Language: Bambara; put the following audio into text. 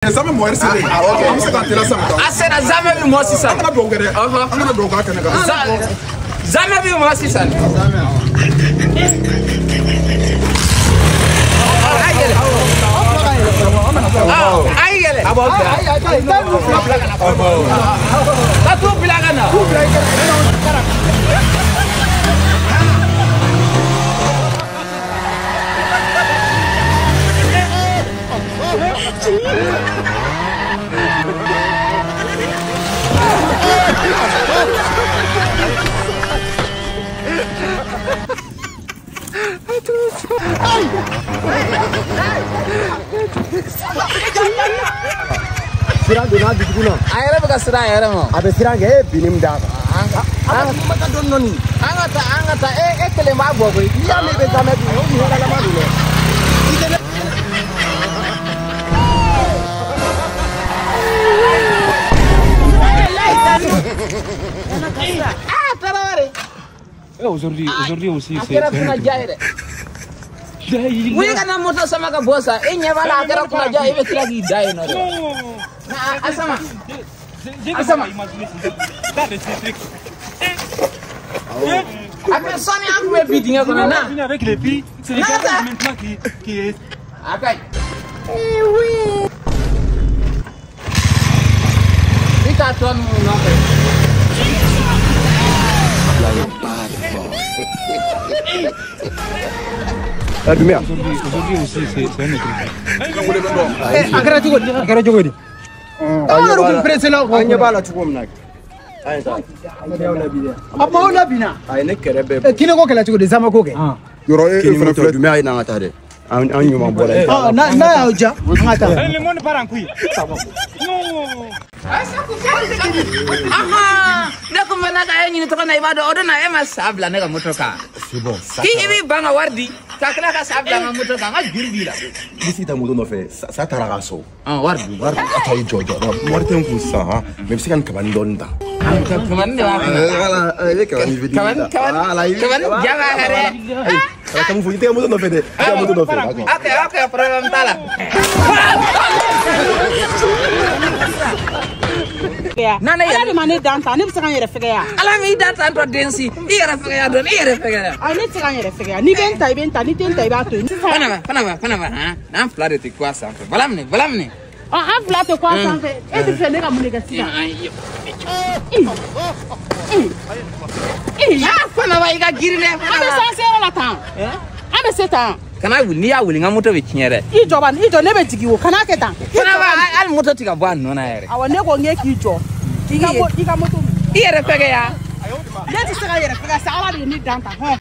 Zamɛ mɔ sere an bɛ se k'an teliya sisan ka taa. A sera zamɛ bɛ mɔ sisan. An kana dugawu kɛ dɛ. An kana dugawu k'a kɛnɛ kan. Zamɛ bɛ mɔ sisan. A y'i yɛlɛ. A b'aw fɛ. Ka t'u bila ka na. Siran donna dusukun na. A yɛrɛ bɛ ka siran a yɛrɛ ma. A bɛ siran kɛ e ye binni min d'a kan. An ka taa dɔɔni dɔɔni. An ka taa an ka taa e kelen b'a bɔ koyi. N'i y'a mɛn i bɛ zamɛ dun o kun hɛrɛlama don dɛ. Ah, Tarawele. Aujourd'hui aussi, c'est a kɛra kunnaja ye dɛ. Wuli ka na moto sama ka bɔ sa e ɲɛ b'a la a kɛra kunnaja ye e bɛ tila k'i da yen nɔ dɛ. A sama. A sama. A bɛ sɔnni an tun bɛ bi dingɛ kɔnɔ na. Avec les filles, c'est les gars maintenant qui est. A ka ɲi. I t'a tɔ ninnu nɔfɛ. Aujourd'hui aussi, c'est un autre. A kɛra cogo di? A kɛra cogo di? Aw yɛrɛ kun pressé la. An ɲɛ b'a la cogo min na. A m'aw labinna. A ye ne kɛrɛ bɛɛ. Kini ko kɛlɛ cogo di? Zama ko kɛ. Yɔrɔ e fana filɛ. Dumbuya ye n'an ka taa dɛ. An ɲuman bɔra yen. N'a y'aw diya an ka taa. Le monde part en couille. Non. Ne kun bɛ na ka e ɲini tɔgɔ na i b'a dɔn o don na e ma sa bila ne ka moto kan. C'est bon. K'i b'i ban ka wari di ka tila ka sa bila n ka moto kan n ka juru b'i la. I bɛ se ka taa moto nɔfɛ sa taara ka so. Wari di wari attends i jɔ wari tɛ n kun sisan han mais i bɛ se ka nin kabani dɔɔni ta. Kabani de b'a kɔnɔ. Voilà i bɛ kabani fitinin ta. Kabani ja b'a kan dɛ. Kana mun fɔ i tɛ ka moto nɔfɛ dɛ i tɛ ka moto nɔfɛ. Ok ok problème t'a la. Nana Ala de ma ne dan tan, ne bɛ se ka n yɛrɛ fɛgɛya. Ala m'i dan tan tɔ den si, i yɛrɛ fɛgɛya dɔɔni, i yɛrɛ fɛgɛya. Ayi ne tɛ se ka n yɛrɛ fɛgɛya, n'i bɛ n ta i bɛ n ta, n'i tɛ n ta i b'a to yen. Fana ba han, n'an fila de tɛ ku a sanfɛ, bala minɛ bala minɛ. Ɔ an fila tɛ ku a sanfɛ, e bɛ fɛ ne ka mun de kɛ sisan? Fana ba i ka girin dɛ. An bɛ se an seyɔrɔ la tan. An bɛ se tan. Kana wuli, n'i y'a wuli n ka moto bɛ tiɲɛ dɛ. I jɔ ba, i jɔ ne bɛ jigin o, kana kɛ tan. Fana ba hali moto tɛ ka bɔ a nɔ na yɛrɛ. Awɔ ne ko n k'e k'i jɔ. I ka moto. I yɛrɛ fɛgɛya. Ne tɛ se ka yɛrɛ fɛgɛya sa, Ala de ye ne dan tan hɔn.